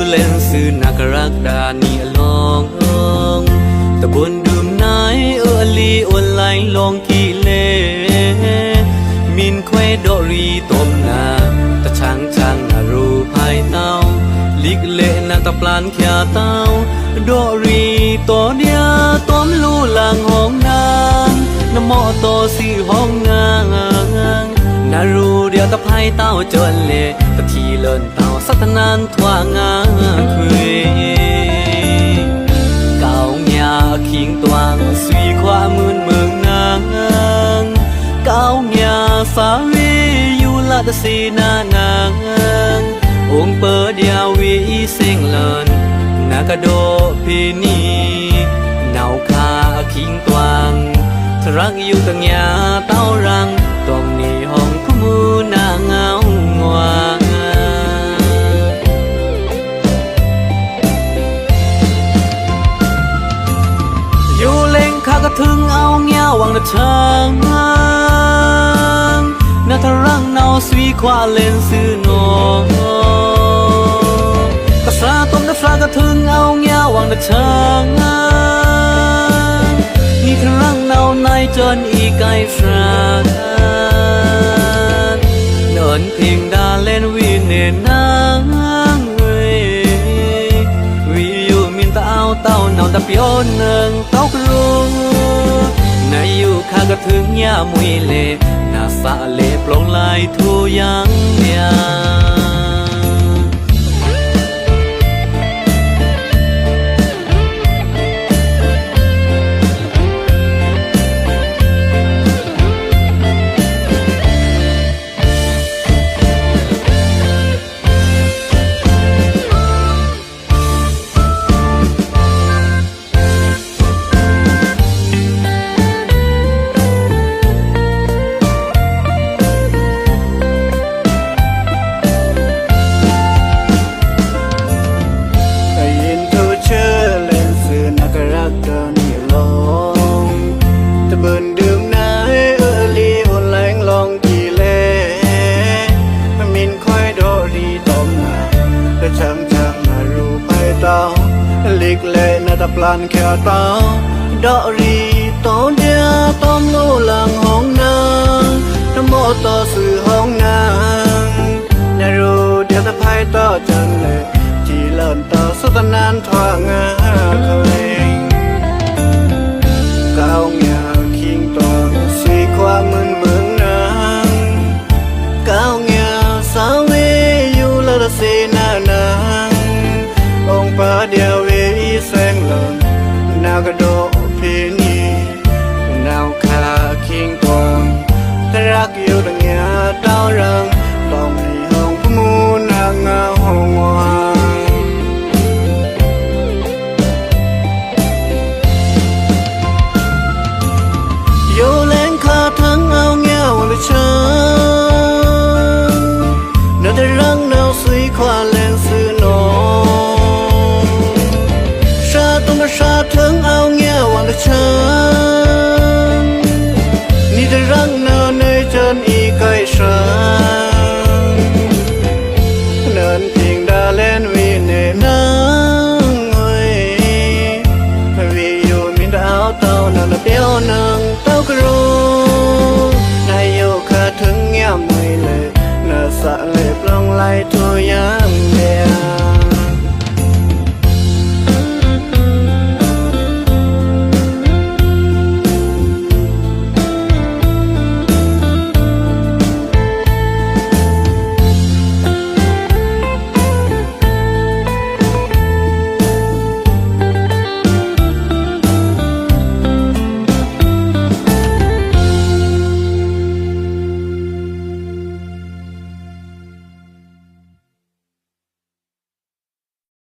ແລນຊື່ນັກກະຣັກດານີອາລອງ ຕະບົນດື່ມນາຍເອີອລີອອນລາຍລອງກີເລ ມິນຄວາຍດອກຣີຕົມນາ ຕະຊ້າງຈາງນາຣູພາຍເຕົ້າ ລິກເລນາຕະປານ ເຂຍເຕົ້າ ດອກຣີໂຕເດຍ ຕົມລູລາງຫ້ອງນາງ ນະເໝາະຕໍ່ຊື່ຫ້ອງນາງ ນາຣູເດຍຕະພາຍເຕົ້າ ເຈີນເລ ຕະທີເລີນເຕົ້າ ສັດຕະນານທວາງາເຄວ ກາວຍາຄິງຕວາງ ສຸຍຂວາມື່ນເມືອງນາງ ກາວຍາສາເວ ຢູລະຕະເສນານາງ ອົງເປີດຍາເວອີເຊັງເລີນ ນາກະໂດເພນີ ນາວຄາຄິງຕວາງ ທະລັກຢູ່ຕັງຍາເຕົ້າລັງ ຕ້ອງໜີຫ້ອງຜູ້ໝູນາງງາວງວາ ຢູ່ເລັງຄາກະເທິງເອົາຍາວັງນະເທີງ ນາທະລັງນາວສຸຍຂວາເລັນຊື່ນອ ກະສາຕົມນາສາກະເທິງເອົາຍາວັງນະເທີງ ນີທະລັງນາວນາຍເຈີນອີກາຍສາ ນອນເພັງດາແລນວີເນນາງເອີຍ ວິຢູ່ມິນຕະອາວເຕົ້ານາວຕະປຽວເນີງ ເຕົ້າກະໂລ ນາຢູ່ຄາກະເທິງຍາມຸຍເລ ນາສະເລປອງລາຍໂທຍັງຍາ. ໄດ້ຍິນໂທເຊີແລນຊື່ນັກກະຣັກດານີອາລອງ ຕະເບີນດື່ມນາຍເອີລີໂອນແລງລອງ ກີເລ ມາມິນຄວາຍດອກຣີຕອມນາ ກະຈຳຈາງນາຣູພາຍເຕົ້າ ລິກເລນາຕະປານແຄວເຕົ້າ ດອກຣີໂຕເດຍຕອມໂລລາງຫ້ອງນາງ ນະເໝາະຕໍ່ຊື່ຫ້ອງນາງ ນາຣູເດຍຕະພາຍເຕົ້າ ຈັນເລ ຈີເລີນ ຕາສະຕະນານທວາງາເຄວ ກາວຍາຄິງຕອງ ສຸຍຂວາມື່ນເມືອງນາງ ກາວຍາສາເວ ຢູລະຕະເສນານາງ ອົງປາດຽວເວອີແສງເລີນ ນາກະໂດເພນີ ນາວຄາຄິງຕອງ ຕະລັກ ຢູ່ຕະຫຍ້າເຕົ້າລັງ ຕ້ອງໜີຫ້ອງຜູ້ໝູນາງງາວງວາ ໂຍແລງຄາທັງເອົາຫຍ້າວລະເຊີງ ນາຕະລັງນາວສຸຍຂວາແລ